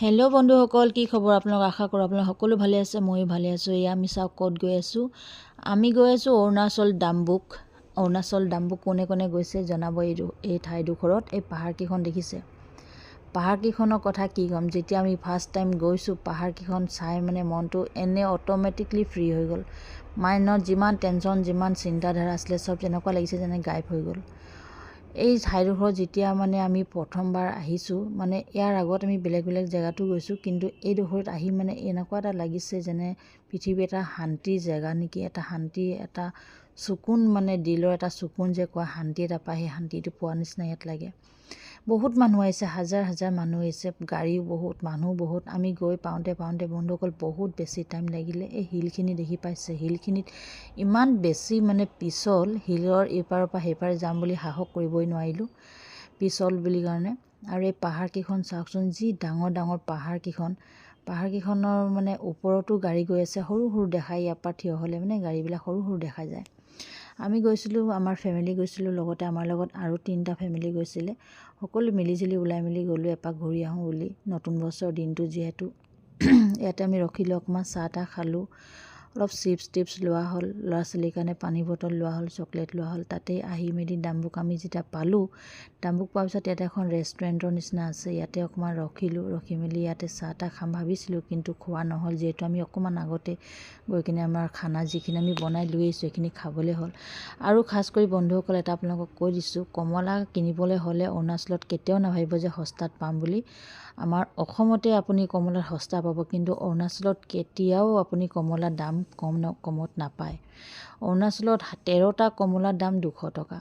Hello' বন্ধুসকল, কি খবৰ আপোনালোক? আশা কৰোঁ আপোনালোক সকলো ভালে আছে। ময়ো ভালে আছোঁ। এয়া আমি চাওক ক'ত গৈ আছোঁ। আমি গৈ আছোঁ অৰুণাচল ডাম্বুক। অৰুণাচল ডাম্বুক কোনে কোনে গৈছে জনাব। এই ঠাইডোখৰত এই পাহাৰকেইখন দেখিছে? পাহাৰকেইখনৰ কথা কি ক'ম, যেতিয়া আমি ফাৰ্ষ্ট টাইম গৈছোঁ, পাহাৰকেইখন চাই মানে মনটো এনে অট'মেটিকলি ফ্ৰী হৈ গ'ল। মাইণ্ডত যিমান টেনশ্যন, যিমান চিন্তাধাৰা আছিলে, চব যেনেকুৱা লাগিছে যেনে গায়ব হৈ গ'ল। এই ঠাইডোখৰত যেতিয়া মানে আমি প্ৰথমবাৰ আহিছোঁ, মানে ইয়াৰ আগত আমি বেলেগ বেলেগ জেগাতো গৈছোঁ, কিন্তু এইডোখৰত আহি মানে এনেকুৱা এটা লাগিছে যেনে পৃথিৱীৰ এটা শান্তিৰ জেগা নেকি, এটা শান্তি, এটা চকুন, মানে দিলৰ এটা চকুন যে কোৱা শান্তি এটা পায়, সেই শান্তিটো পোৱা নিচিনা ইয়াত লাগে। বহুত মানুহ আহিছে, হাজাৰ হাজাৰ মানুহ আহিছে, গাড়ীও বহুত, মানুহ বহুত। আমি গৈ পাওঁতে পাওঁতে বন্ধুসকল বহুত বেছি টাইম লাগিলে। এই শিলখিনি দেখি পাইছে? শিলখিনিত ইমান বেছি মানে পিছল, শিলৰ ইপাৰৰ পৰা সেইপাৰে যাম বুলি সাহস কৰিবই নোৱাৰিলোঁ পিছল বুলি কাৰণে। আৰু এই পাহাৰকেইখন চাওকচোন, যি ডাঙৰ ডাঙৰ পাহাৰকেইখন। পাহাৰকেইখনৰ মানে ওপৰতো গাড়ী গৈ আছে, সৰু সৰু দেখাই। ইয়াৰ পৰা থিয় হ'লে মানে গাড়ীবিলাক সৰু সৰু দেখা যায়। আমি গৈছিলোঁ, আমাৰ ফেমিলি গৈছিলোঁ, লগতে আমাৰ লগত আৰু তিনিটা ফেমিলি গৈছিলে। সকলো মিলি জুলি ওলাই মেলি গ'লোঁ এপাক ঘূৰি আহোঁ বুলি, নতুন বছৰৰ দিনটো যিহেতু। ইয়াতে আমি ৰখিলোঁ, অকণমান চাহ তাহ খালোঁ, অলপ চিপছ টিপছ লোৱা হ'ল, ল'ৰা ছোৱালীৰ কাৰণে পানী বটল লোৱা হ'ল, চকলেট লোৱা হ'ল। তাতেই আহি মেলি ডাম্বুক আমি যেতিয়া পালোঁ, ডাম্বুক পোৱাৰ পিছত ইয়াতে এখন ৰেষ্টুৰেণ্টৰ নিচিনা আছে, ইয়াতে অকণমান ৰখিলোঁ। ৰখি মেলি ইয়াতে চাহ তাহ খাম ভাবিছিলোঁ, কিন্তু খোৱা নহ'ল, যিহেতু আমি অকণমান আগতে গৈ কিনে আমাৰ খানা যিখিনি আমি বনাই লৈ আহিছোঁ, সেইখিনি খাবলৈ হ'ল। আৰু খাচ কৰি বন্ধুসকল, এটা আপোনালোকক কৈ দিছোঁ, কমলা কিনিবলৈ হ'লে অৰুণাচলত কেতিয়াও নাভাবিব যে সস্তাত পাম বুলি। আমাৰ অসমতে আপুনি কমলা সস্তা পাব, কিন্তু অৰুণাচলত কেতিয়াও আপুনি কমলা দাম কম কমত নাপায়। অৰুণাচলত 13টা কমলাৰ দাম 200 টকা।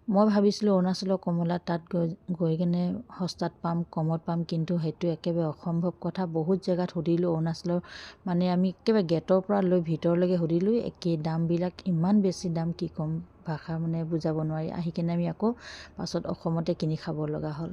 মই ভাবিছিলোঁ অৰুণাচলৰ কমলা তাত গৈ গৈ কিনে সস্তাত পাম, কমত পাম, কিন্তু সেইটো একেবাৰে অসম্ভৱ কথা। বহুত জেগাত সুধিলোঁ অৰুণাচলৰ, মানে আমি একেবাৰে গেটৰ পৰা লৈ ভিতৰলৈকে সুধিলোঁ, একেই দামবিলাক, ইমান বেছি দাম কি ক'ম, ভাষা মানে বুজাব নোৱাৰি। আহি কিনে আমি আকৌ পাছত অসমতে কিনি খাব লগা হ'ল।